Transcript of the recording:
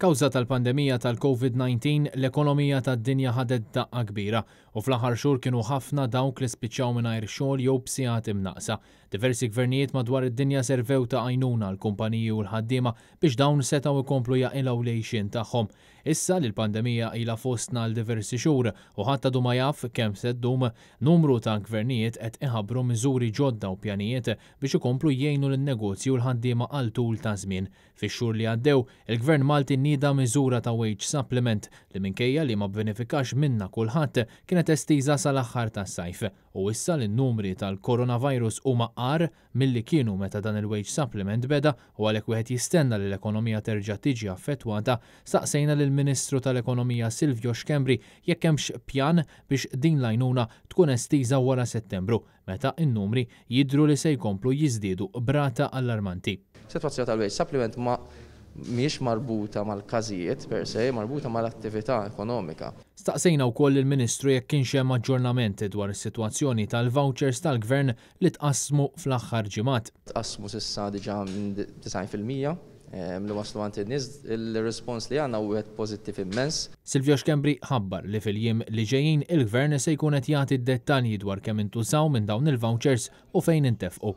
Kawża tal-pandemija tal-Covid-19, l-ekonomija tad-dinja ħadet daqqa kbira u fl-aħħar xhur kienu ħafna dawk li spiċċaw mingħajr xogħol jew b'sigħat imnaqqsa. Diversi gvernijiet madwar id-dinja servew ta' għajnuna għall-kumpaniji u l-ħaddiema biex dawn setgħu jkomplu jaqilgħu l-għixien tagħhom. Issa li l-pandemija ilha fostna għal diversi xhur u ħadd għadu ma jaf kemm se ddum, numru ta' gvernijiet qed iħabbru miżuri ġodda u pjanijiet biex ikomplu jgħinu lin-negozji u l-ħaddiema għal tul ta' żmien. Fix-xhur li għaddew, il-Gvern Malti nieda miżura ta' wage supplement li minkejja li ma bbenefikax minnha kulħadd, kienet estiża sal-aħħar tas-sajf. U issa li n-numri tal-coronavirus huma agħar milli kienu meta dan il-wage supplement beda u għalhekk wieħed jistenna li l-ekonomija terġa' tiġi affettwata, staqsejna lill-Ministru tal-Ekonomija Silvio Schembri jekk hemmx pjan biex din l-għajnuna tkun estiża wara Settembru, meta n-numri jidhru li se jkomplu jiżdiedu b'rata allarmanti. Sitwazzjoni tal-wage supplement ma mhijiex marbuta mal-każijiet per se, marbuta mal-attività ekonomika. Staqsejna wkoll lill-Ministru jekk kienx hemm aġġornament dwar is-sitwazzjoni tal-vouchers tal-Gvern li tqassmu fl-aħħar ġimgħat. Tqassmu s'issa diġà minn 90% li waslu għand in-nies. Il-rispons li għandna hu wieħed pożittiv immens. Silvio Schembri ħabbar li fil-jiem li ġejjin il-Gvern se jkun qed jagħti d-dettalji dwar kemm intużaw minn dawn il-vouchers u fejn intefqu.